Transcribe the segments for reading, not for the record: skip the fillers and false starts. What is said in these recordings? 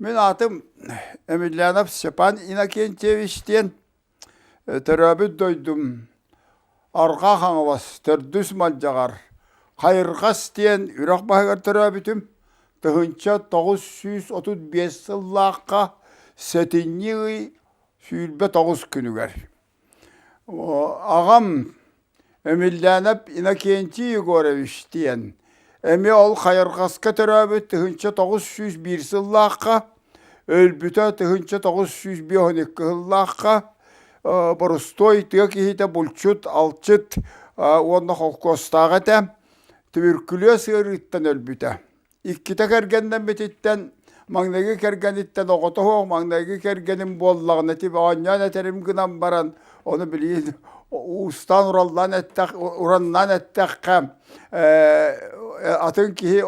Мин аатым Емельянов Степан Иннокентьевич диэн. Төрөөбүт дойдум Арҕаа Хаҥалас Төрдүс Малдьаҕар Хайырҕас диэн үрэх баһыгар төрөөбүтүм. 1935 сыллаахха сэтинньи ый 29 күнүгэр. Аҕам Эмильянов Иннокентий Егорович диэн эмиэ ол Хайырҕаска төрөөбүт 1901 сыллаахха, өлбүтэ 1952 сыллаахха борустуой тыа киһитэ булчут, алчыт уонна холкуостаах этэ. Түбүркүлүөс ыарыыттан өлбүтэ. Иккитэ кэргэннэммититтэн, маҥнайгы кэргэниттэн оҕото суох, маҥнайгы кэргэним буоллаҕына ити оонньоон этэрим гынан баран, ону билигин уустаан ураллаан эттэх, ураннаан эттэххэ, атын киһи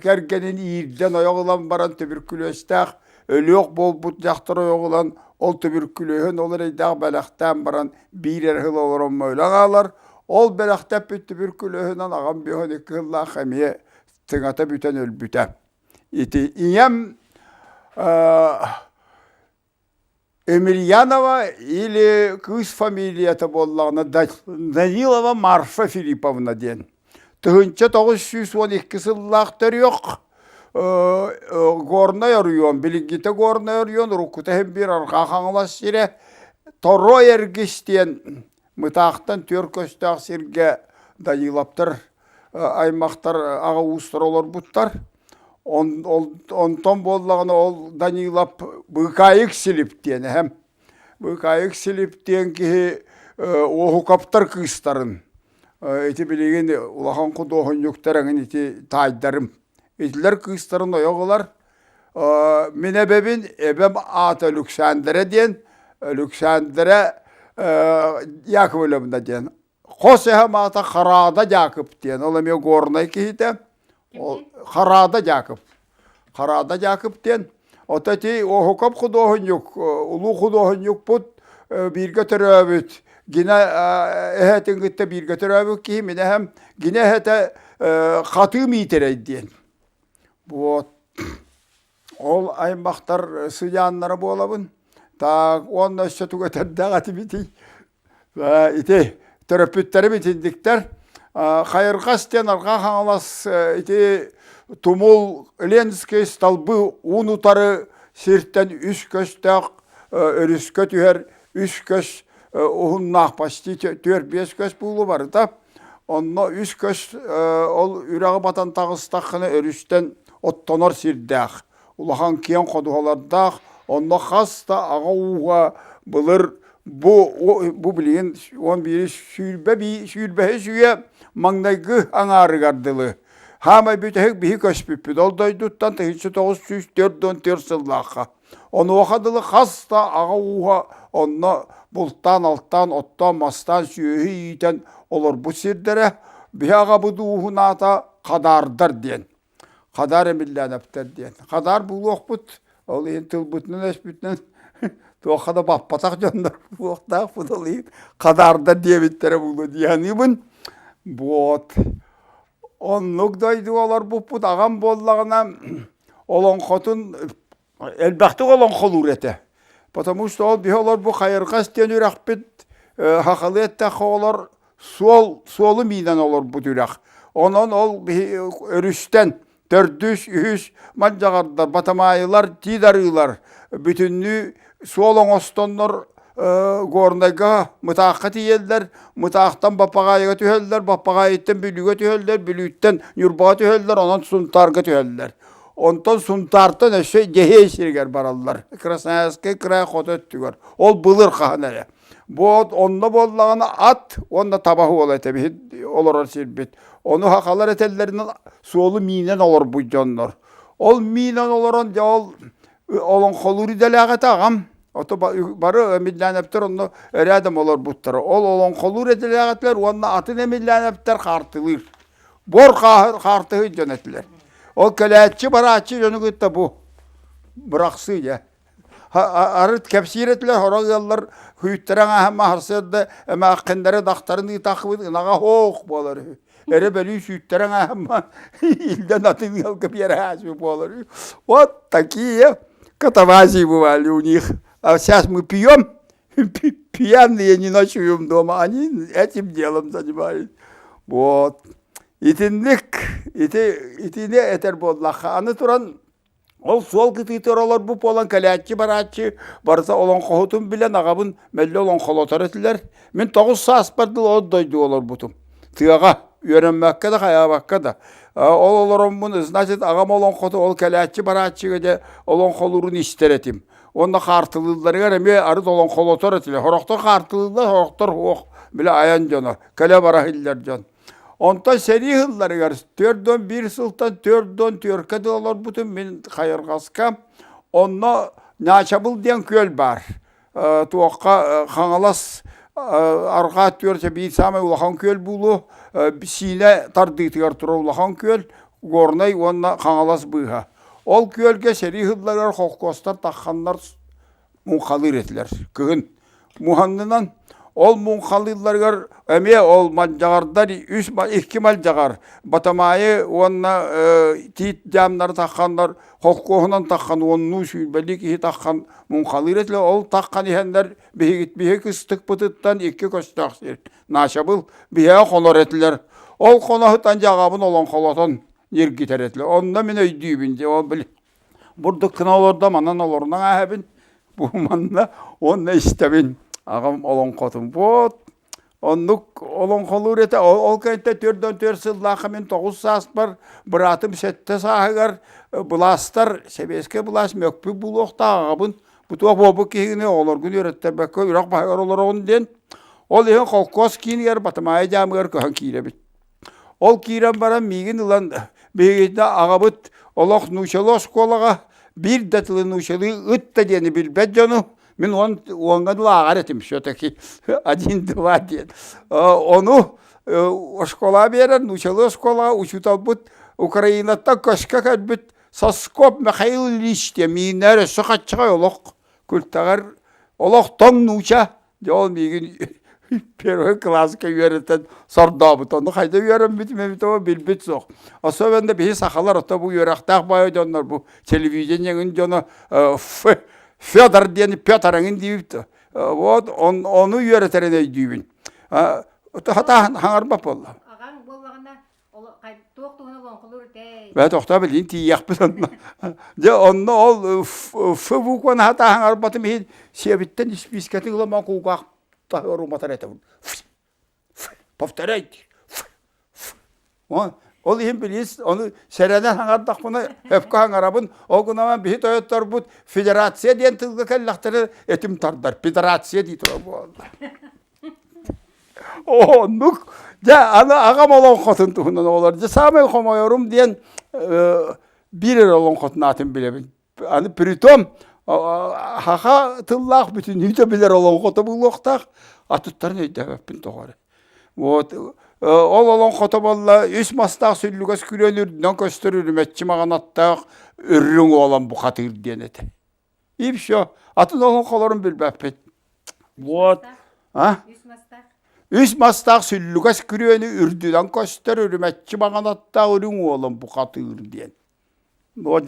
кэргэнин иирдэн ойох ылан баран түбүркүлүөстээх өлүөх буолбут дьахтар ойох ылан, ол түбүркүлүөһүн ол эрэйдээх бэлэхтээн баран биир эрэ сыл олорон өлөн хаалар. Ол бэлэхтэппит түбүркүлүөһүнэн аҕам 52 сыллаах эмиэ тыҥата бүтэн өлбүтэ. Ити ийэм Емельянова или кыыс фамилията буоллаҕына Данилова Марфа Филипповна диэн. 1912 сыллаах төрүөх Горнай оройуон, билиҥҥитэ Горнай оройуон, уруккута иһин биир Арҕаа Хаҥалас сирэ Торо Эргис диэн Мытаахтан түөрт көстөөх сиргэ Даниловтар аймахтар аҕа уустара олорбуттар. Онтон буоллаҕына ол Данилов Быыкаайык Силип диэн эһэм. Быыкаайык Силип диэн киһи Уоһукаптар кыыстарын ити билигин улахан худуоһунньуктар эҥин ити таайдарым. Итилэр кыыстарын ойох ылар. Мин эбэбин, эбэм аата Александра диэн, Александра Яковлевна диэн. Хос эһэм аата Хараада Дьаакып диэн, ол эмиэ Горнай киһитэ. Ол Хараада Дьаакып. Хараада Дьаакып диэн. Ото ити Оһукап худуоһунньук, улуу худуоһунньукпут бииргэ төрөөбүт Гина эһэтин кытта бииргэ төрөөбүт киһи, мин эһэм Гина эһэтэ Хатыы Миитэрэй диэн. Вот. Ол аймахтар сыдьааннара буолабын. Так, уонна өссө тугу этэрдээх этибитий? Ити төрөппүттэрим итинниктэр. Хайырҕас диэн Арҕаа Хаҥалас ити тумул Ленскэй столбы уун утары сиртэн үс көстөөх өрүскэ түһэр үс көс уһуннаах почти түөрт-биэс көс буолуо барыта. Онно үс көс ол үрэҕи батан таҕыстаххына өрүстэн оттонор сирдээх, улахан киэҥ ходуһалардаах, онно хас да аҕа ууһа былыр бу бу билигин 11 сүүрбэ сүүрбэһис үйэ маҥнайгы аҥаарыгар дылы хаамай бүтэһик биһи көспүппүт ол дойдуттан 1944 сыллаахха Онуоха дылы хас да аҕа ууһа онно бултаан-алтаан, оттоон-мастаан, сүөһү иитэн олорбут сирдэрэ. Биһи аҕабыт ууһун аата Хадаардар диэн. Хадаар Эмиллээнэптэр диэн. Хадаар булуохпут, ол иһин тылбытынан-өспүтүнэн туохха да баппатах дьоннор буолуохтаахпыт, ол иһин Хадаардар диэбиттэрэ буолуо дии саныыбын. Вот. Оннук дойдуга олорбуппут аҕам буоллаҕына олоҥхотун элбэхтик олоҥхолуур этэ. Потому что ол биһи олорбу Хайырҕас диэн үрэхпит хахалыы эттэххэ олор суол суолу миинэн олорбут үрэх. Онон ол биһи өрүстэн төрдүс, үһүс мадьаҕардар, батамаайылар, тиит арыылар бүтүннүү суол оҥостоннор Горнайга Мытаахха тиийэллэр, Мытаахтан Баппаҕаайыга түһэллэр, Баппаҕаайыттан Бүлүүгэ түһэллэр, Бүлүүттэн Ньурбаҕа түһэллэр, онон Сунтаарга түһэллэр. Онтон Сунтаартан өссө Дьэһиэй сиригэр бараллар, Красноярскай край хоту өттүгэр. Ол былыр хаһан эрэ. Бу онно буоллаҕына ат уонна таба суола этэ биһи олорор сирбит. Ону сахалар этэллэринэн суолу миинэн олорбут дьоннор. Ол миинэн олорон дьэ ол олоҥхолуур идэлээх этэ аҕам. Ото бары Эмиллээнэптэр онно рядом олорбуттара. Ол олоҥхолуур идэлээх этилэр уонна атын Эмиллээнэптэр хаартылыыр. Бор хаартыһый дьон этилэр. Ол кэлээччи барааччы дьону кытта бу бырахсыы дьэ. Арыт кэпсиир этилэр хоро ыаллар хүйттэрэ аҥааһын сарсыарда эмээххиннэрэ дахтарын ыытахпыт ынаҕа һоох буолар үһү. Эрэ бөлүү сүүттэрэ аҥааһымма илдэн атын ыалга биэрэ буолар үһү. Вот такие. Катавасии бывали у них. А сейчас мы пьем, пьяные не ночуем дома, они этим делом занимались. Вот. Итинник, ити, итини этэр буоллахха. Аны туран, ол суол кытыытыгар олорбут буолан кэлээччи-барааччы барыта олоҥхоһутун билэн аҕабын мэлдьи олоҥхолотор этилэр. Мин 9 сааспар дылы от дойдуга олорбутум. Тыаҕа, үөрэммэккэ да, хайаабакка да. Ол олороммун, значит, аҕам олоҥхоту ол кэлээччи-барааччыга дьэ олоҥхолуурун истэр этим. Уонна хаартылыылларыгар эмиэ арыт олоҥхолотор этилэр. Сорохтор хаартылыыллар, сорохтор суох. Били айан дьоно, кэлэ-бара иһиллэр дьон. Онтон сэрии сылларыгар 41 сылтан 44-кэ дылы олорбутум мин Хайырҕаска. Онно Ньаачабыл диэн күөл баар. Туохха Хаҥалас арҕаа өттүгэр биир саамай улахан күөл буолуо. Сиинэ тардыытыгар турар улахан күөл, Горнай уонна Хаҥалас быыһа. Ол күөлгэ сэрии сылларыгар холкуостар тахханнар муҥхалыыр этилэр кыһын. Муһаннынан ол муҥхалыылларыгар эмиэ ол малдьаҕардар үс икки малдьаҕар Батамаайы уонна тиит дьаамнары тахханнар холкуоһунан таххан уоннуу сүүрбэлии киһи таххан муҥхалыыр этилэр. Ол таххан иһэннэр биһигит биһи кыстыкпытыттан икки көстөөх сир Наачабыл биһиэхэ хонор этилэр. Ол хоно сытан дьаҕабын олоҥхолотон ньиргитэр этилэр. Онно мин өйдүүбүн дии ол били бурдук гына олордо манан олорунан ааһабын бу манна уонна истэбин аҕам олоҥхотун вот оннук олоҥхолуур этэ ол кэнниттэн 44 сыллаахха мин 9 сааспар быраатым сэттэ сааһыгар былаастар сэбиэскэй былаас мөкпүт буолуохтаах аҕабын бу туох буолбут киһигини оҕолоргун үөрэттэрбэккэ үрэх баһыгар олороҕун диэн ол иһин холкуос киинигэр Батамаайы дьаамыгар көһөн киирэбит Ол киирэн баран миигин ылан биһигитинэ аҕабыт олох нуучалыы оскуолаҕа биир да тылы нуучалыы ыт да диэни билбэт дьону мин уон уоҥҥа дылы ааҕар этим все-таки один два диэн ону оскуолаҕа биэрэн нуучалыы оскуолаҕа учууталбыт Украинаттан көскө кэлбит Соскоп Михаил Ильич диэн мииннэр өссө хаччаҕай олох күлтэҕэр олох тоҥ нууча Дьэ ол миигин первый кылааска үөрэтэн сордообут. Ону хайда үөрэммитим эбит оо билбит суох. Особенно биһи сахалар ото бу үөрэхтээх баайы дьоннор бу телевидениеҥин дьоно Федор диэн Петр эҥин диибит. Вот он ону үөрэтэрин өйдүүбүн. Хатааһын хаҥарбат буолла. Аҕаҥ буоллаҕына туох туһунан олоҥхолуур этэй? Бээ тохтоо билигин тиийиэхпит онно. Дьэ онно ол Ф букваны хатааһын арбатым иһин сиэбиттэн испиискэтин ылан кулгаах таһыгар уматар этэ. Повторяйте. Ол иһин билиис ону сэрэнэн хаҥардахпына өпкө хаҥарабын. Ол гынан биһи тойотторбут федерация диэн тылга кэллэхтэрэ этим тардар. Федерация дии турар буолла. Оннук. Дьэ, аны аҕам олоҥхотун туһунан оҕолор. Дьэ, саамай хомойорум диэн биир эрэ олоҥхотун аатын билэбин. Аны притом саха тыллаах бүтүннүүтэ билэр олоҥхото буолуохтаах, атыттарын өйдөөбөппүн тоҕо эрэ. Вот ол олоҥхото буолла үс мастаах сүллүгэс күрүөн үрдүнэн көстөр үрүмэччи маҕан аттаах үрүҥ уолан бухатыыр диэн этэ. И все. Атын олоҥхолорун билбэппит. Вот. А? Үс мастаах. Үс мастаах сүллүгэс күрүөнү үрдүнэн көстөр үрүмэччи маҥан аттаах үрүҥ уолун бухатыыр диэн. Вот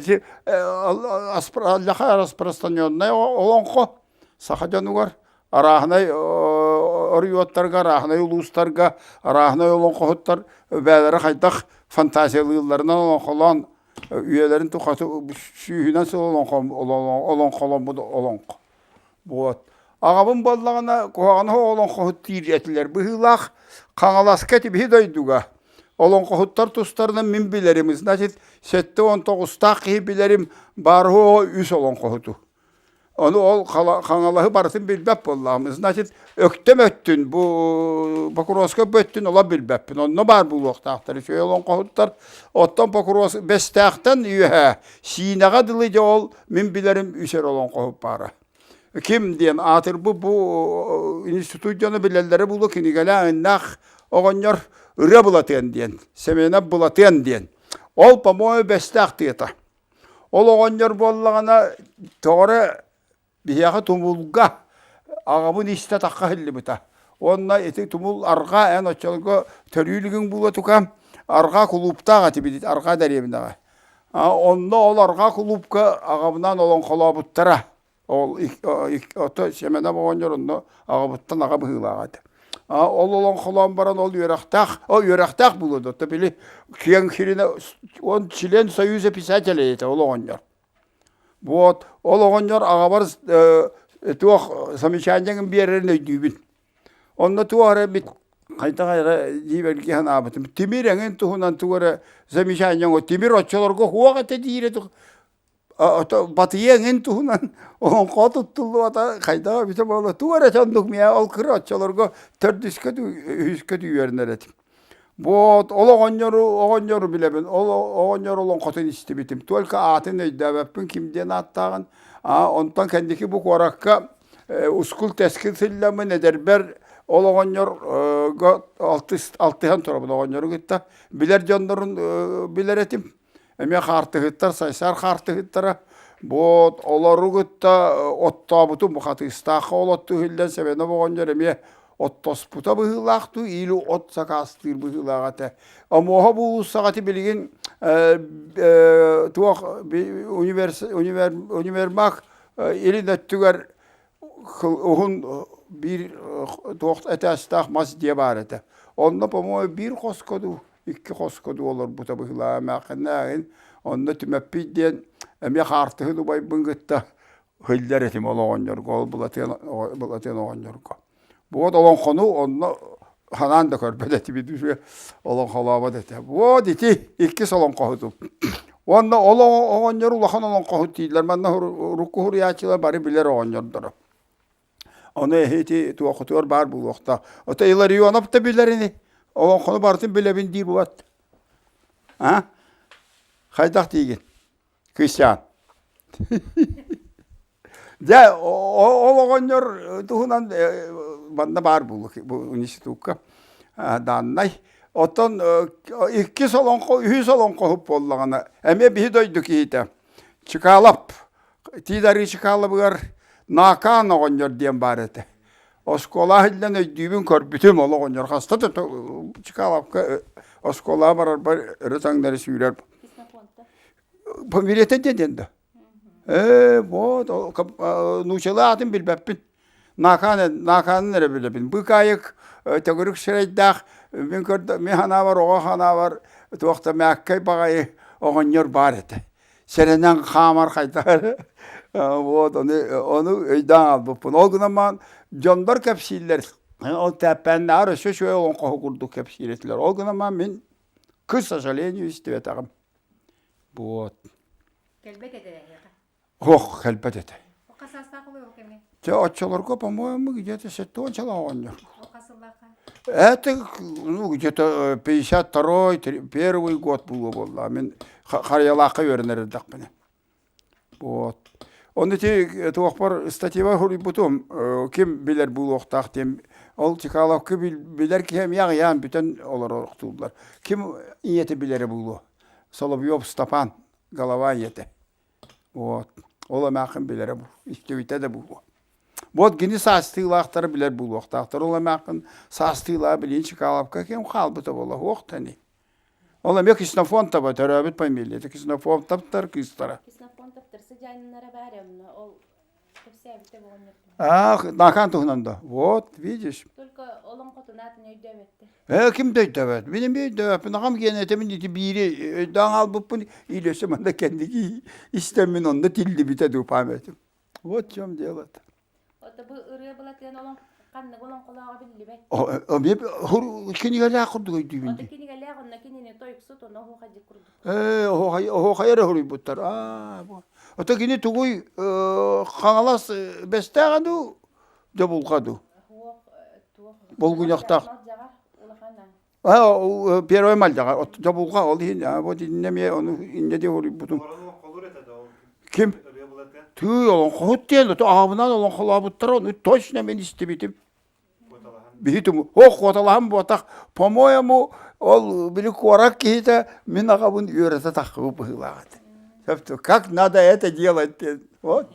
аллаха распространенная олоҥхо саха дьонугар арааһынай оройуоттарга, арааһынай улуустарга, арааһынай олоҥхоһуттар бэйэлэрэ хайдах фантазиялыылларынан олоҥхолоон үйэлэрин тухары сүүһүнэн сыл олоҥхоломмут олоҥхо. Вот. Аҕабын буоллаҕына куһаҕаны олоҥхоһут диир этилэр быһыылаах. Хаҥаласка ити дойдуга олоҥхоһуттар тустарынан мин билэрим. Значит, 79-таах киһи билэрим баар үс олоҥхоһуту. Ону ол Хаҥалаһы барытын билбэт буоллаҕым. Значит, Өктөм өттүн, бу Покровскай өттүн ола билбэппин. Онно баар буолуохтаахтар үчүгэй олоҥхоһуттар. Оттон Покровск Бэстээхтэн үөһэ Сиинэҕэ дылы дьэ ол мин билэрим үс эрэ олоҥхоһут баара. Ким диэн аатырбыт бу институт дьоно билэллэрэ буолуо кинигэлээх оҕонньор Ырыа Былатыан диэн, Семенов Былатыан диэн. Ол, по-моему, Бэстээх тыата. Ол оҕонньор буоллаҕына тоҕо эрэ биһиэхэ тумулга аҕабын истэ тахха иһиллибитэ. Уонна ити тумул арҕаа эн оччолорго төрүү илигиҥ буолуо тука арҕаа кулууптаах этибит арҕаа дэриэбинэҕэ. Онно ол арҕаа кулуупка аҕабынаан олоҥхолообуттара. Ол ото Сэмэнэп оҕонньор онно аҕабыттан аҕа быһыылаах этэ. Ол олоҥхолоон баран ол үөрэхтээх, ол үөрэхтээх буолуо да, били киэҥ сиринэ он член Союза писателей этэ ол оҕонньор. Вот ол оҕонньор аҕабар туох замечаниеҥын биэрэрин өйдүүбүн. Онно туох эрэ бит хайдах эрэ дьиибэргии санаабытым. Тимир эҥин туһунан тугу эрэ замечание тимир оччолорго суох этэ диирэ Батыйа эҥин туһунан олоҥхо туттуллубата хайдах эбитэ буолла тугу эрэ оннук миэ ол кыра оччолорго төрдүскэ үһүскэ үөрэнэр этим. Вот ол оҕонньору оҕонньору билэбин ол оҕонньор олоҥхотун истибитим только аатын өйдөөбөппүн ким диэн ааттааҕын а онтон кэнники бу куоракка ускул-тэскил сылдьаммын эдэрбэр ол оҕонньорго алтыһан турабын оҕонньору кытта билэр дьоннорун билэр этим Эмиэ хаартыһыттар, Сайсаар хаартыһыттара. Вот олору кытта оттообутум бу Хатыыстаахха ол оттуу иһиллэн Сэмэнов оҕонньор эмиэ оттоспута быһыылаах дуу или от сакаастыыр быһыылаах этэ. Омуоһа уулуссаҕа ити билигин туох универмаг илин өттүгэр уһун биир туох этээстээх мас дьиэ баар этэ. Онно, по-моему, биир хоско дуу икки хоско дуу олорбута быһыылааҕа эмээххиннээҕин онно Түмэппий диэн эмиэ хаартыһын убайбын кытта иһиллэр этим ол оҕонньорго ол Былатыан Былатыан оҕонньорго вот олоҥхону онно ханаан да көрбөт этибит олоҥхолообот этэ вот ити иккис олоҥхоһутум уонна ол оҕонньор улахан олоҥхоһут дииллэр манна урукку суруйааччылар бары билэр оҕонньордоро Ону эһи туохутугар баар буолуохтаах. Ото Илларионов да билэр ини. Олоҥхону барытын билэбин диир буолат. А? Хайдах диигин? Кыысчаан. Дьэ, ол оҕонньор туһунан манна баар буолуо бу институкка дааннай. Оттон иккис олоҥхо, үһүс олоҥхоһут буоллаҕына, эмиэ биһи дойду киһитэ. Чыкаалап Тиит Чыкаалабыгар Наакаан оҕонньор диэн баар этэ. Оскуола иһиллэн өйдүүбүн көрбүтүм ол оҕонньор хаста да Чыкаалапка оскуолаҕа барарбар өрө таҥнары сүүрэр. Фамилията диэн диэн да. Ээ, вот, нуучалыы аатын билбэппин. Наакаан, Наакаанын эрэ билэбин. Быыкаайык төгүрүк сирэйдээх, мин көрдө, мин санаабар, оҕо санаабар туох да мээккэй баҕайы оҕонньор баар этэ. Сэрэнэн хаамар хайдах эрэ. Вот, ону, ону өйдөөн хаалбыппын. Ол гынан баран дьоннор кэпсииллэр. Ол тээппээннээҕэр өссө үчүгэй олоҥхоһу курдук кэпсиир этилэр. Ол гынан баран мин, к сожалению, истибэтэҕим. Вот. Кэлбэт этэ эһиэхэ? Ох, кэлбэт этэ. Хас саастаах ол кэми? Дьэ, оччолорго, по-моему, где-то 70 оҕонньор. Хас сыллаахха? Это, ну, где-то 52-й, первый год буолуо буолла. Мин Харыйалаахха үөрэнэр эрдэхпинэ. Вот. Оны ити туохпар статьяба суруйбутум, ким билэр буолуохтаах диэн ол Чкаловка билэр киһи эмиэ аҕыйаан бүтэн олороохтууллар. Ким ийэтэ билэрэ буолуо? Соловьев Степан, голова ийэтэ. Вот. Ол эмээххин билэрэ бу, истибитэ да буолуо. Вот кини саастыылаахтары билэр буолуохтаахтар. Ол эмээххин саастыылаах билин Чкаловка ким хаалбыта буола суох тани. Ол эмиэ Ксенофонтова төрөөбүт фамилията Ксенофонтовтар кыыстара. Ксенофонтовтар сыдьааннара баар онно ол кэпсээбитэ оҕонньор. Аах, Наакаан туһунан да. Вот, видишь. Только олоҥхотун аатын өйдөөбөттөр. Ээ, ким да өйдөөбөт. Мин эмиэ өйдөөбөппүн. Аҕам киэнэ этэмин ити биири өйдөөн хаалбыппын, или өссө манна кэнники истэммин онно тиллибитэ дуу памятым. Вот в чем дело-то. Ото бу ырыа былатыан олон ханнык олоҥхолооҕо биллибэт. Кинигэлээх курдук өйдүүбүн Ото кинигэлээх онно кинини тойуксут онно оһуохайдьыт курдук. Ээ, оһуохай оһуохай эрэ суруйбуттар. Аа, бу. Ото кини тугуй Хаҥалас Бэстээҕэ дуу, Дьобулҕа дуу? Булгунньахтаах. Аа, первый Мальдьаҕар. Дьобулҕа ол иһин, вот иннэ эмиэ ону иннэ диэ суруйбутум. Ким? Тыый, олоҥхоһут диэн, аҕабынан олоҥхолообуттара, ону точно мин истибитим. Биһи ох куоталаһан буотах, по-моему, ол били куорат киһитэ мин аҕабын үөрэтэ таххыбыт быһыылаах этэ. Сөптө, как надо это делать диэн. Вот.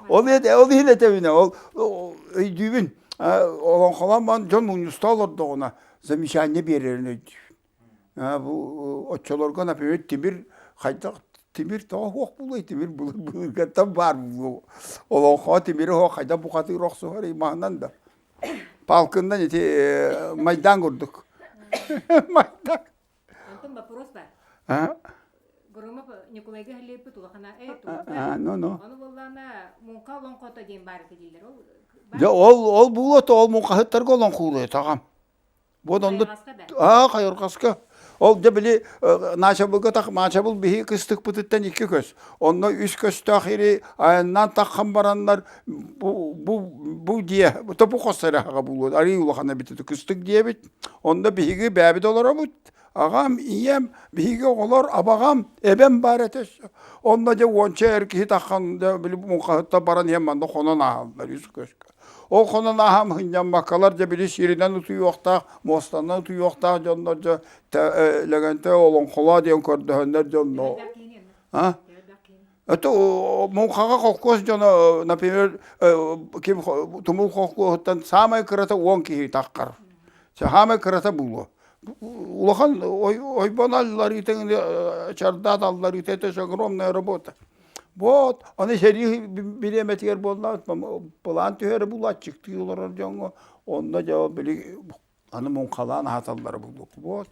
Ол ол иһин этэбинэ, ол өйдүүбүн. Олоҥхолоон баран дьон мунньуста олордоҕуна замечание биэрэрин өйдүүбүн. Бу оччолорго, например, тимир хайдах Тимир тоҕо суох буолуой? Тимир былыр былыргаттан баар буолуо. Олоҥхоҕо тимири оһох хайдах бухатыыр охсуһар маһынан да. Палкыннан ити майдаан курдук. Майдаан. Онтон вопрос бар. А? Громов Ньукулайга иһиллибит улахана э А, ну ну. Ону буоллаана муҥха олоҥхото диэн баар этэ дииллэр. Ол Дьэ ол ол буолуо ол муҥхаһыттарга олоҥхолуур таҕам. Вот онно аа хайырҕаска ол дьэ били Наачабылга тах Маачабыл биһи кыстыкпытыттан икки көс. Онно үс көстөөх ири айаннаан таххан бараннар бу бу бу дьиэ бу хос эрэхаҕа буолуо арыы улахан эбит кыстык диэбит. Онно биһиги бээбит олоробут. Аҕам, ийэм, биһиги оҕолор, абаҕам, эбэм баар этэ. Онно дьэ уонча эр киһи таххан дьэ били муҥхаһытта баран иһэн манна хонон ааһаллар үс көскө. Ол хонон ааһам сынньаммаккалар дьэ били сиринэн утуйуохтаах, муостанан утуйуохтаах дьоннор дьэ Лэгэнтэй олоҥхолоо диэн көрдөһөннөр дьонно а Это муҥхаҕа холкуос дьоно, например, ким тумул холкуоһуттан саамай кырата уон киһи таххар. Саамай кырата буолуо. Улахан ойбон алларыыта чардаат алларыыта это же огромная работа. Вот, аны сэрии бириэмэтигэр буолла, былаан түһэрэ булааччыктыы олорор дьоҥҥо, онно дьэ били аны муҥхалаан аһаталлара буолуо. Вот.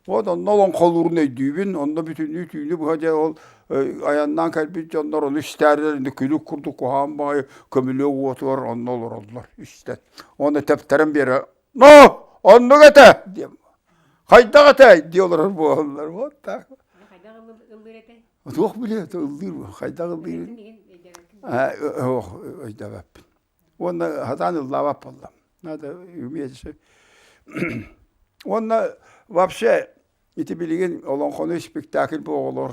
Вот онно олоҥхолуурун өйдүүбүн, онно бүтүннүү түүнү быһа дьэ ол айаннаан кэлбит дьоннор ону истээрилэр инде күлүк курдук куһаҕан баҕайы көмүлүөк уотугар онно олороллор истэн. Уонна тэптэрэн биэрэ «Но! Оннук этэ!» диэн. «Хайдах этэй?» дии олорор буолаллар. Вот так. Хайдах ыллыыр этэй? Туох билиэ, ыллыыр, хайдах ыллыыр? Өйдөөбөппүн. Уонна сатаан ыллаабат буолла. Надо уметь. Уонна вообще ити билигин олоҥхону спектакль бу оҕолор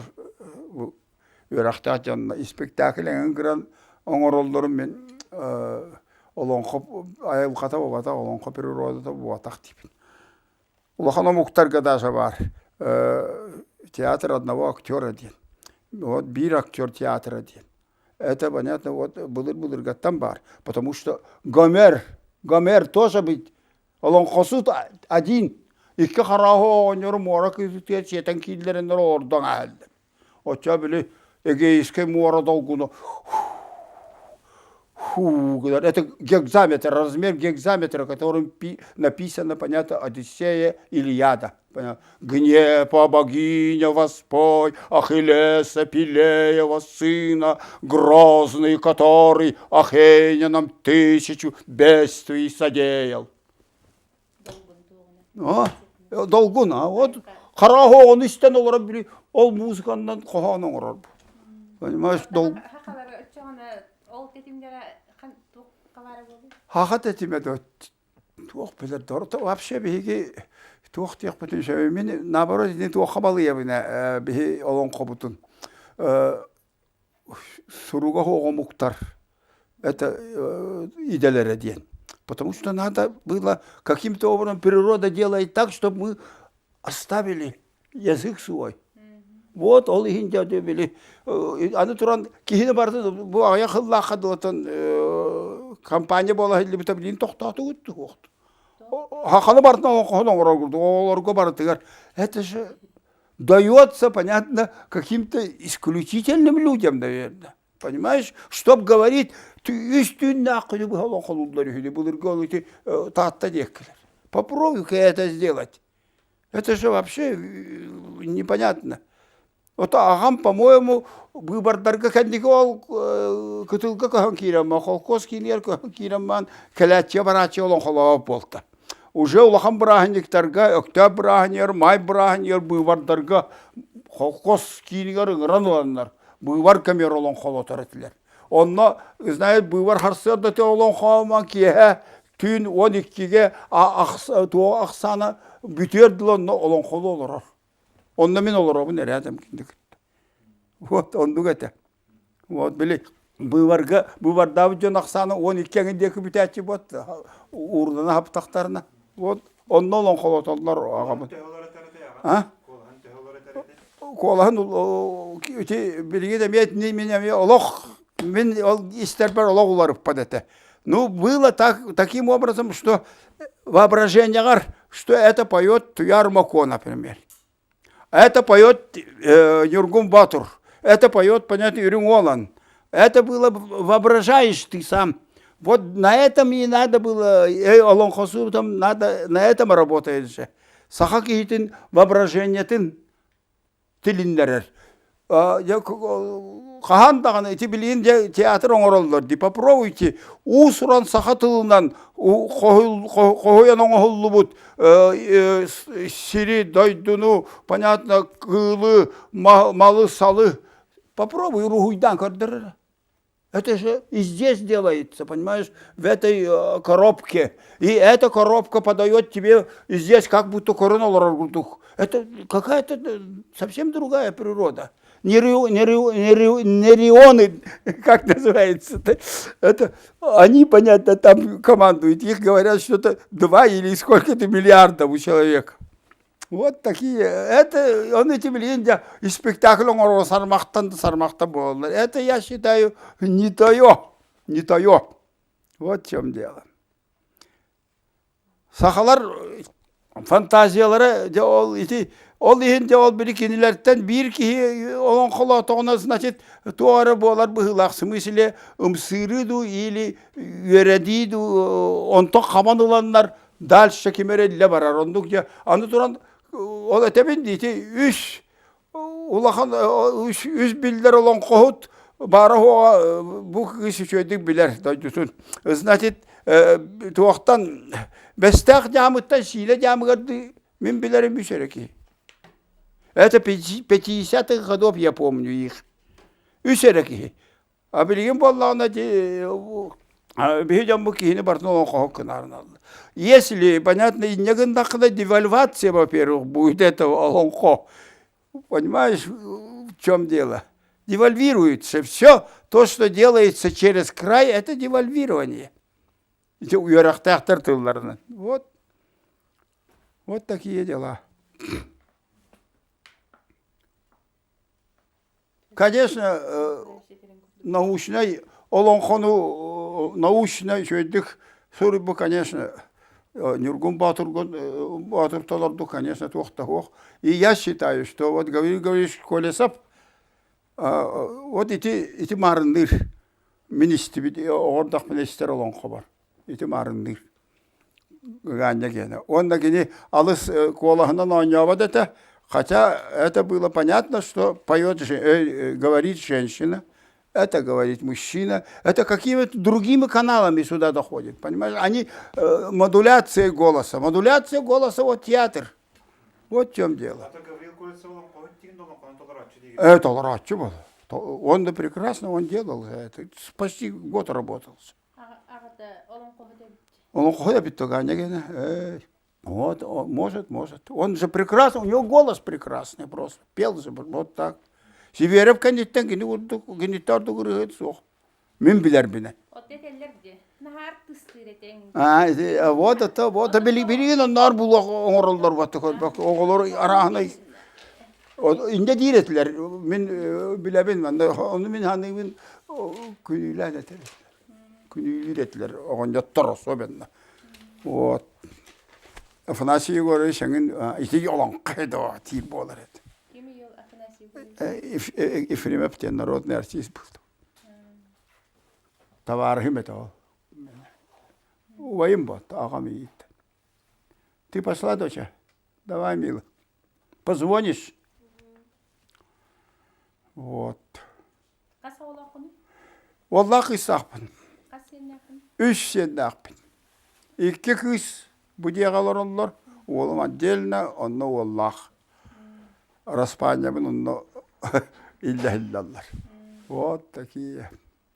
үөрэхтээх дьонно спектакль эҥин кыран оҥороллорун мин олоҥхо айылҕата буолбатах, олоҥхо природата буолбатах диибин. Улахан омуктарга даже баар театр одного актера диэн. Вот биир актер театра диэн. Это понятно, вот былыр-былыргаттан баар. Потому что Гомер, Гомер тоже быть олоҥхосут один. Икки харааһы оҕонньору муора кыысытыгар сиэтэн кииллэриннэр олордон аһаллар. Оччо били Эгейскэй муора долгуна Фу, это гекзаметр, размер гекзаметра, которым написано, понятно, Одиссея, Илиада. Гнепа богиня воспой, Ахиллеса Пелеева сына, грозный который Ахейнянам тысячу бедствий содеял. А, долгун, а вот хараһы ону истэн олорон били ол музыканнан хоһоон оҥорор. Понимаешь, дол... Ол тэтимдэрэ туох Хаха тэтимэ туох билэр вообще биһиги туох диэхпитин сөбүй мин наоборот итини туохха балыйабын ээ биһи олоҥхобутун суруга суох омуктар это идэлэрэ диэн потому что надо было каким-то образом природа делает так чтобы мы оставили язык свой вот ол иһин дьэ били аны туран киһини барытын бу аҕыйах сыллаахха дылытын компания буола иһиллибитэ билигин тохтоотугут туһуохту хаханы барытын олоҥхоһун оҥорор курдук оҕолорго барытыгар это же дается понятно каким-то исключительным людям наверное понимаешь чтоб говорить үс түүннээх күнү быһа олоҥхолууллар үһүнү былыргы ол ити таатта диэккилэр попробуй-ка это сделать Это же вообще непонятно. Ото аҕам, по-моему, быыбардарга кэнники ол кытылга көһөн киирэн холкуос киинигэр көһөн киирэн баран кэлээччигэ барааччы олоҥхолообот буолта. Уже улахан бырааһынньыктарга, Өктөөп бырааһынньыгар, Маай бырааһынньыгар быыбардарга холкуос киинигэр ыҥыран ыланнар, быыбар кэмигэр олоҥхолотор этилэр. Онно, знаете, быыбар сарсыарда олоҥхоомон киэһэ түүн 12-гэ туох ахсаана бүтүөр дылы онно олоҥхолуу олорор. Онно мин олоробун эрээтэм кинини кытта. Вот оннук этэ. Вот били быыбарга быыбардаабыт дьон ахсаана 12 эҥин диэки бүтээччи вот уурдана хаптахтарына. Вот онно олоҥхолотоллор аҕабын. А? Куолаһын ити билигин эмиэ мин эмиэ олох мин ол истэрбэр олох уларыппат этэ. Ну, было так, таким образом, что воображениеҕар, что это поет Туяр Мако, например. Это поет Ньургун Батур. Это поет, понятно, Үрүҥ Уолан. Это было, воображаешь ты сам. Вот на этом и надо было, олоҥхосу там надо, на этом работает же. Саха киһитин воображениетын тилиннэрэр. Хаһан даҕаны ити билигин дьэ театр оҥороллор дии попробуйте уус-уран саха тылынан хоһуйан оҥоһуллубут сири, дойдуну, понятно, кыылы, малы-салы попробуй уруһуйдаан көрдөр Это же и здесь делается, понимаешь, в этой коробке. И эта коробка подает тебе здесь как будто корона курдук. Это какая-то совсем другая природа. Нерионы, как называется это, это они, понятно, там командуют. Их говорят, что-то два или сколько-то миллиардов у человека. Вот такие. Это он этим линдя и спектакль оҥоро сармахтан да сармахтан буолаллар. Это, я считаю, не твое. Не твое. Вот в чем дело. Сахалар фантазиялара дьэ ол ити ол иһин дьэ ол били кинилэртэн биир киһи олоҥхолоотоҕуна значит туох эрэ буолар быһыылаах смысле ымсыырыы дуу или үөрэдии дуу онтон хабан ыланнар дальше ким эрэ иллэ барар оннук дьэ аны туран ол этэбин дии ити үс улахан үс, үс биллэр олоҥхоһут баара суоҕа бу кыыс үчүгэйдик билэр дойдутун значит туохтан Бэстээх дьаамыттан Сиилэ дьаамыгар мин билэрим үс эрэ киһи это пятидесятых годов я помню их үс эрэ киһи А билигин буоллаҕына биһи дьон бу киһини барытын олоҥхоһут гынаарыналлар. Если, понятно, инньэ гыннаххына девальвация, во-первых, будет этого олоҥхо. Понимаешь, в чем дело? Девальвируется все то, что делается через край, это девальвирование. Ити үөрэхтээхтэр тылларынан. Вот, вот такие дела. Конечно, научнай олоҥхону научнай үчүгэйдик суруйбут, конечно, Ньургун Боотургун Боотур толорду, конечно, туох да суох. И я считаю, что вот Гаврил Гаврилович Колесов вот ити ити маарынныыр мин истибит оҕордохпуна истэр олоҥхо бар. Ити маарынныыр. Гаанньа гиэнэ. Уонна кини алыс куолаһынан оонньообот этэ. Хотя это было понятно, что поет, э, говорит женщина, это говорит мужчина, это какими-то другими каналами сюда доходит, понимаешь? Они э, модуляция голоса, модуляция голоса вот театр. Вот в чем дело. Это толораччы был. Он да прекрасно он делал это. Почти год работал. Аҕата олоҥхоһут эбит. Олоҥхоһут эбит Ганя гена. Вот, может, может. Он же прекрасный, у него голос прекрасный просто. Пел же вот так. Сиверев кэнниттэн кини курдук, киниттэн ордук ырыаһыт суох. Мин билэрбинэ. От этэллэр дии. Наһаар тыстыыр этиҥ. А, вот это, вот билигин онноор булуох оҥороллор вот оҕолор арааһынай инде диир этилэр мин билэбин манна ону мин ханыыбын күнүүлээн этэр күнүүлүүр этилэр оҕонньоттор особенно вот Афанасий Егорович эҥин ити олоҥхо доо тиир буолар этэ Ефремов диэн народный артист был табаарыһым этэ ол убайым буолта аҕам ииттэ ты пошла доча давай мила позвонишь вот Хас оҕолооххунуй? Уоллаах кыыстаахпын. Хас сиэннээххин? Үс сиэннээхпин. Икки кыыс бу дьиэҕэ олороллор. Уолум отдельно, онно уоллаах. Распаанньабын онно иллэһиллэллэр. Вот такие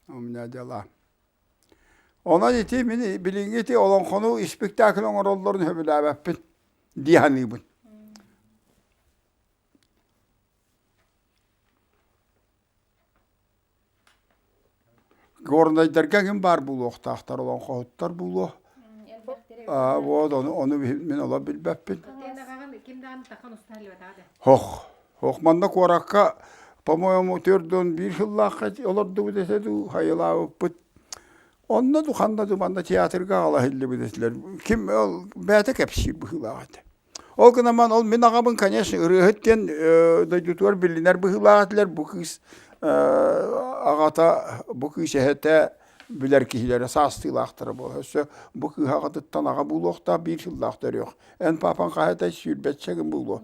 у меня дела. Онон ити мин билиҥҥи ити олоҥхону испиктээкил оҥороллорун сөбүлээбэппин дии саныыбын. Горнайдарга ким баар буолуохтаахтар, олоҥхоһуттар буолуо. Аа, вот ону, ону мин олох билбэппин. Хох, хох манна куоракка, по-моему, 41 сыллаахха олордубут этэ дуу, хайылаабыппыт. Онно ду ханна ду манна театрга аҕала иһиллибит этилэр. Ким ол бэйэтэ кэпсиир быһыылаах этэ. Ол гынан ол мин аҕабын, конечно, ырыаһыт диэн дойдутугар биллинэр быһыылаах этилэр. Бу кыыс аҕата, бу кыыс эһэтэ билэр киһилэрэ саастыылаахтара буолар. Өссө бу кыыс аҕатыттан аҕа буолуохтаах биир сыллаах төрүөх. Эн паапаҥ хаһыатай сүүрбэччэ гын буолуо.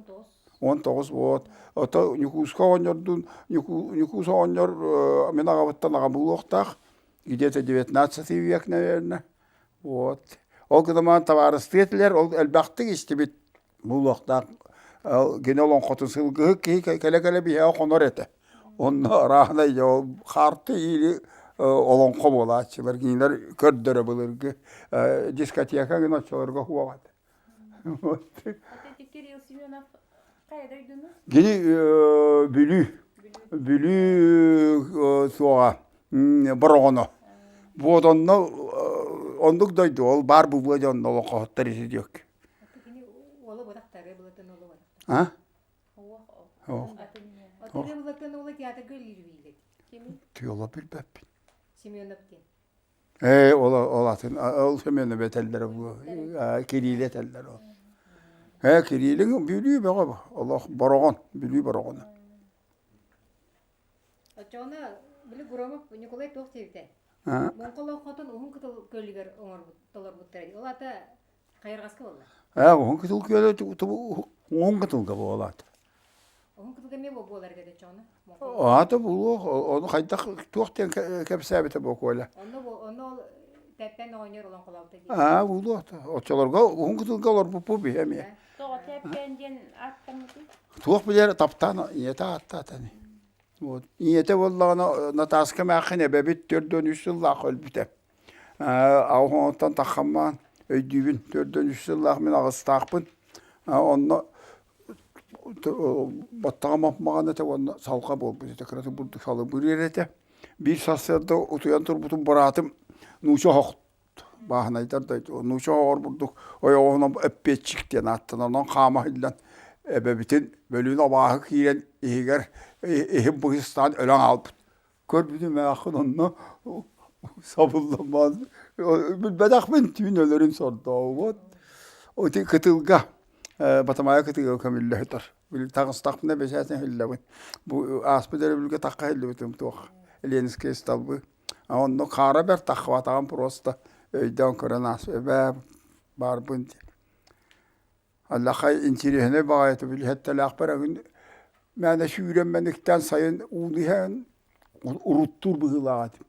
19 вот. Ото Ньукууска оҕонньордуун Ньукуус оҕонньор мин аҕабыттан аҕа буолуохтаах. Где-то 19 век, наверное. Вот. Ол гынан табаарыстыы этилэр, ол элбэхтик истибит буолуохтаах. Кини олоҥхотун сылгыһыт киһи кэлэ-кэлэ биһиэхэ хонор этэ. Онно арааһынай хаарты или олоҥхо буолааччылар, кинилэр көрдөрө былыргы дискотека гын оччолорго суох этэ. Кирилл Семенов хайа дойдуну? Кини Бүлүү. Бүлүү суоҕа Бороҕоно. Вот онно оннук дойду ол баар бубуо дьонно олоҥхоһуттар ити диэк. А? Тыала билбэппин. Семенов диэн. Ээ, ол ол атын ол Семенов этэллэрэ буо Кирилл этэллэр ол. Ээ, Кириллиҥ Бүлүү бөҕө бу. Олох Бороҕон, Бүлүү Бороҕоно. Оччоҕуна били Громов Ньукулай туох диэбитэ? Муҥха олоҥхотун уһун кытыл күөлүгэр оҥорбут толорбуттара дии. Ол аата хайырҕаска буолла. Ээ, уһун кытыл күөлэ уһун кытылга буолаат. Уһун кытылга эмиэ буолар этэ оччоҕуна. Аата буолуох, ону хайдах туох диэн кэпсээбитэ бу Коля. Онно онно ол тэппэн оҕонньор олоҥхолообута дии. Аа, буолуох. Оччолорго уһун кытылга олорбуппут биһи эмиэ. Тоҕо тэппэн диэн ааттаммытый? Туох билэр таптаан ийэтэ ааттаатани. Вот. Ийэтэ буоллаҕына Натааска эмээххин эбэбит 43 сыллаах өлбүтэ. Аҕыс таххаммаан өйдүүбүн 43 сыллаах мин аҕыстаахпын. Онно баттаҕым апмаҕан этэ уонна салҕа буолбут этэ кыратык бурдук салыбырыыр этэ. Биир сарсыарда утуйан турбутум быраатым нууча оһох бааһынайдар дойду нууча оһоҕор бурдук ойоҕоһунан эппиэтчик диэн ааттанар онон хаама иһиллэн эбэбитин бөлүүн абааһы киирэн иһигэр иһин быһыстаан өлөн хаалбыт көрбүтүм ээххин онно сабылламмаан билбэтэхпин түүн өлөрүн сордообут ити кытылга Батамаайа кытыыга көмүллэ сытар таҕыстахпына бэчээтин иһиллэбин бу ааспыт өрөбүлгэ тахха иһиллибитим туох Ленинскэй столбы Онно хаара бэрт таххыбатаҕым просто өйдөөн көрөн аас эбээ баарбын диэн. Аллахай интириэһинэй баҕайыта билиһэттэлээхпэр эҥин мээнэ сүүрэн мэниктээн сайын ууну иһэн уруттуур быһыылаах этим.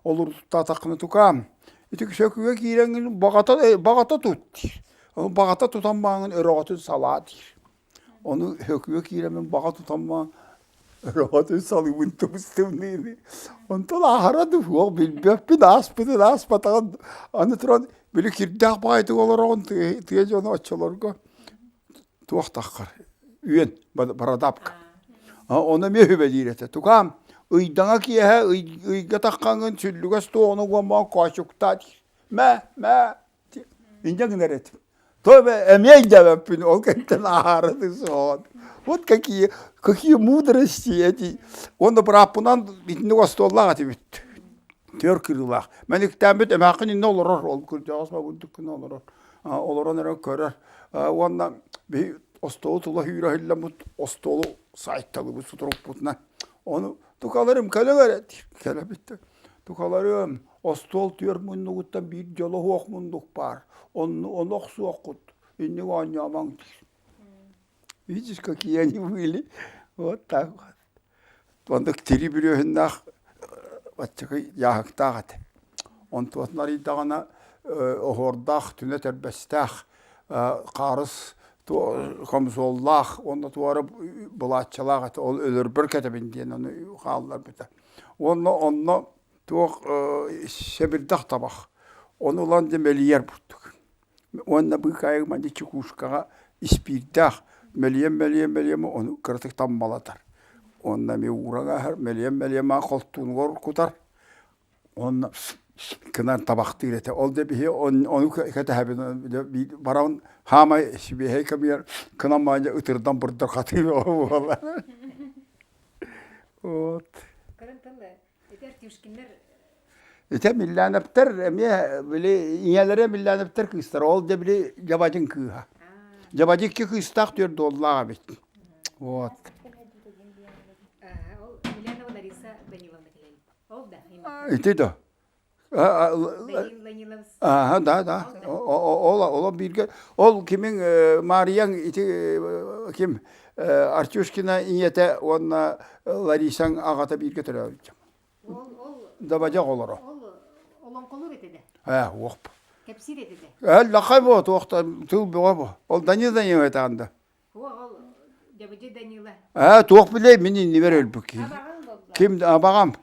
Ол уруттаатаххына тукаам ити сөкүгэ киирэҥҥин баҕата баҕата тут диир. Ону баҕата тутан бааҥҥын өрөҕөтүн салаа диир. Ону Өкүө киирэммин баҕа тутаммаан өрөҕөтүн салыыбын тубустумныыны. Онтон аһара да суох билбэппин ааспытын ааспатаҕын аны туран били кирдээх баҕайытык олороҕун тыа дьоно оччолорго туох таххар үөн бородавка. Ону эмиэ үһүбэлиир этэ. Тукаам ыйдаҥа киэһэ ыйга таххаҥҥын сүллүгэс туоҕуну уонна коочуктаа диир. Мэ мэ инньэ гынар этим. То эмиэ өйдөөбөппүн, ол кэнниттэн ааһараны суоҕун. Вот какие, какие мудрости эти. Уонна бырааппынан итинник остуоллаах этибит. Түөр кырыылаах. Мэниктээммит эмээххин иннэ олорор, ол кырдьаҕас бабырдык гына олорор. Олорон эрэ көрөр. Уонна биһи остуолу тула сүүрэ иһиллэммит, остуолу сайталыбыт сутурукпутунан. Ону тукаларым кэлэ эрэ кэлэбит. Тукаларым, остуол түөр муннугуттан биир дьоло суох муннук баар. Онну ону охсуоххут, инник оонньоомоҥ диир. Видишь, какие они были? Вот так вот. Оннук тири бүрүөһүннээх баччакый дьааһыктаах этэ. Онтуотун арыйдаҕына оһуордаах, түнэ тэрбэстээх, хаарыс комсуоллаах уонна туора былааччалаах этэ. Ол өлөрбөр кэтэбин диэн ону хаалларбыта. Уонна онно туох сэбирдэх табах. Ону ылан дьэ мэлийэр бурдук. Уонна быыкаайык манна чекушкаҕа испиирдээх мэлийэн-мэлийэн мэлийэн ону кыратык таммалатар. Уонна эмиэ ууран ааһар, мэлийэн-мэлийэн маҕан холтуунугар кутар. Уонна кынан табахтыыр этэ. Ол да биһи ону кэтэһэбин баран хаамай сибиэһэй кэмигэр кынан маанньа ытырдан бурдар хатыы буолар. Вот. Көрөн тыл ити Артюшкиннар Ити Миллановтар эмиэ били ийэлэрэ Миллановтар кыыстара ол да били дьабадьын кыыһа. Дьабадьы икки кыыстаах түөрт уоллаах эбит. Вот. Ол Емельянова Лариса Даниловна кэлэн. Ол да. Ити да. Ааха, да, да. Ол ол бииргэ ол кимиҥ Марияҥ ити ким Артюшкина ийэтэ уонна Ларисаҥ аҕата бииргэ төрөөбүт. Дабадьах олоро. Ол олоҥхолуур этэ да. Ээ, уоп. Кэпсиир этэ да. Ээ, лахай бо, туохта тыл бөҕө бо. Ол Данил Данилов этаан да. Ол Дабыдьы Данила. Ээ, туох билей, мин иннибэр өлбүт киһи. Абаҕаҥ буолла. Ким абаҕам?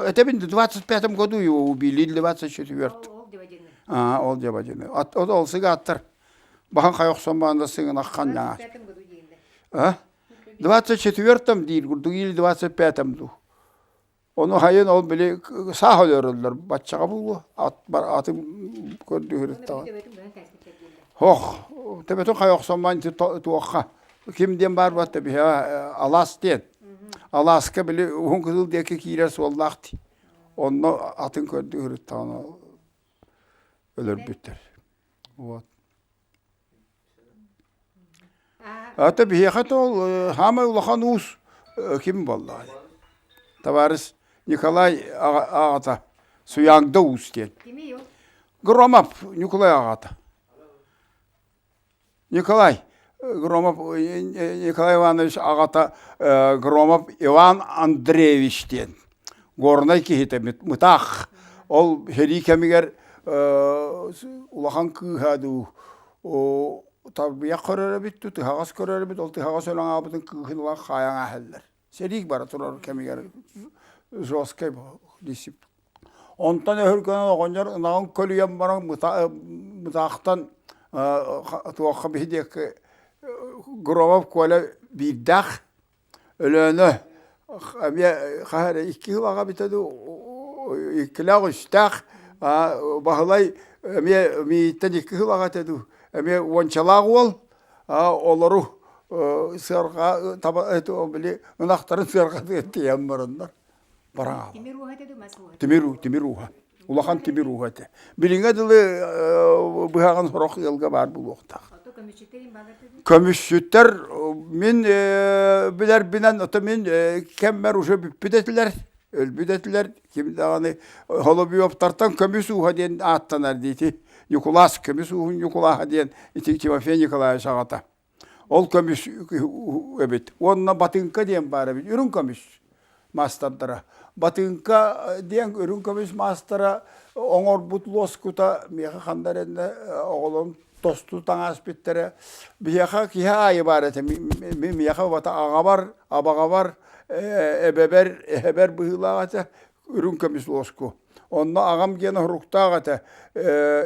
Это мин в 25 году его убили или 24. Ол Дабадьыны. Аа, ол Дабадьыны. От ол сыгааттар. Бахан хай охсон баанда сыгынаххан яҥа. 25 году дииллэр. А? 24 диир курдук или 25 дуу. Ону хайын ол били саах өлөрөллөр баччаҕа буолуо ат бар атын көрдүһүрүттаҕа. Хох төбөтүн хайа охсоммон туохха ким диэн баар буолта биһэ алаас диэн. Алааска били уһун кызыл диэки киирэр суоллаах дии. Онно атын көрдүһүрүттаҕына өлөрбүттэр. Вот. Ата биһиэхэ то ол хаамай улахан уус ким буоллаҕай? Табаарыс Николай аҕата Суяҥда уус диэн. Громов Ньукулай аҕата. Николай Громов Николай Иванович аҕата Громов Иван Андреевич диэн Горнай киһитэ мытаах. Ол сэрии кэмигэр улахан кыыһа дуу тарбыйах көрөр эбит дуу, тыһаҕас көрөр эбит, ол тыһаҕас өлөн аҕабытын кыыһын ылан хаайан ааһаллар. Сэрии бара турар кэмигэр жесткай дисциплина. Онтон өһүргэнэн оҕонньор ынаҕын көлүйэн баран мытаахтан туохха биһи диэки Громов Коля биирдээх Өлөөнө эмиэ хаһан эрэ икки сыл аҕа эбитэ дуу, иккилээх-үстээх Баһылай эмиэ миигиттэн икки сыл аҕа этэ дуу, эмиэ уончалаах уол олору сыарҕа таба били ынахтарын сыарҕатыгар тиийэн бараннар баран Тимир ууһа этэ дуу, мас ууһа? Тимир тимир ууһа. Улахан тимир ууһа этэ. Билиҥҥэ дылы быһаҕын сорох ыалга баар буолуохтаах. Көмүсчүттэр мин билэрбинэн, ото мин кэммэр уже бүппүт этилэр, өлбүт этилэр. Ким даҕаны Холобуевтартан көмүс ууһа диэн ааттанар диити. Ньукулаас көмүс ууһун Ньукулааһа диэн ити Тимофей Николаевич аҕата. Ол көмүс эбит. Уонна батыҥка диэн баар эбит. Үрүҥ көмүс маастардара. Батыҥка диэн үрүҥ көмүс маастара оҥорбут лоскута миэхэ ханна эрэ оҕолорум тосту таҥас биттэрэ. Биһиэхэ киһи аайы баар этэ. Миэхэ бата аҕабар, абаҕабар, эбэбэр, эһэбэр быһыылаах этэ үрүҥ көмүс лоску. Онно аҕам диэн оһуруктаах этэ.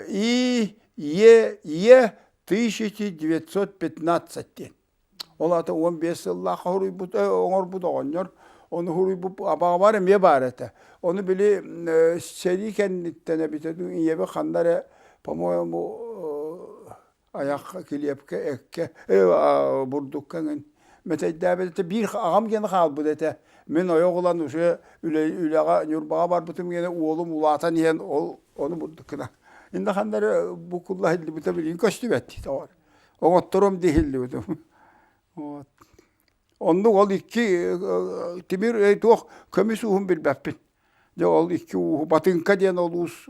И, Е, Е 1915 диэн. Ол аата 15 сыллаах хоруйбут, оҥорбут оҕонньор ону хоруйбут абаҕабар эмиэ баар этэ. Ону били сэрии кэнниттэн эбитэ дуу ийэбит ханна эрэ, по-моему, айахха, килиэпкэ, эккэ, бурдукка эҥин мэтэйдээбит этэ. Биир аҕам диэн хаалбыт этэ. Мин ойох ылан уже үлэҕэ Ньурбаҕа барбытым гэнэ уолум улаатан иһэн ол ону бурдук гына Инна ханна эрэ буккулла иһиллибитэ билигин көстүбэт дии тоҕо. Оҥотторуом дии иһиллибитим. Вот. Оннук ол икки тимир туох көмүс ууһун билбэппин. Дьэ ол икки ууһу Батыҥка диэн ол уус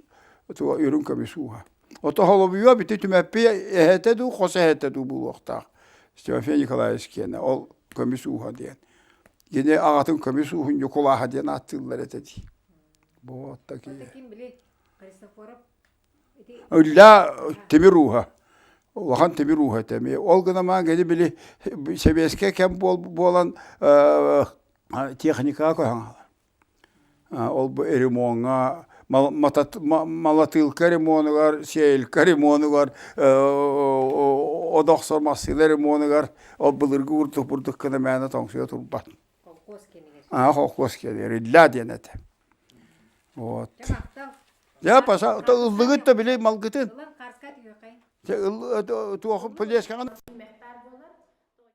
үрүҥ көмүс ууһа. Ото холобуйуо бити түмэппи эһэтэ дуу, хос эһэтэ дуу буолуохтаах. Тимофей Николаевич киэнэ ол көмүс ууһа диэн. Кини аҕатын көмүс ууһун Ньукулааһа диэн ааттыыллар этэ дии. Вот такие. Үллээ тимир ууһа. Улахан тимир ууһа этэ эмиэ. Ол гынан баран кини били сэбиэскэй кэм буолан техникаҕа көһөн хаалар. Ол бу ремоҥҥа малатыылка ремонугар, сеялька ремонугар, одохсор массыына ремонугар ол былыргы курдук бурдук гына мээнэ тоҥсуйа турбат. Холкуос кэмигэр. Аа, холкуос кэмигэр иллээ диэн этэ. Вот. Дьэ, паса, ыллыгыт да били малгытын. Ылан харска түһүөххэй. Туох пылескаҕын.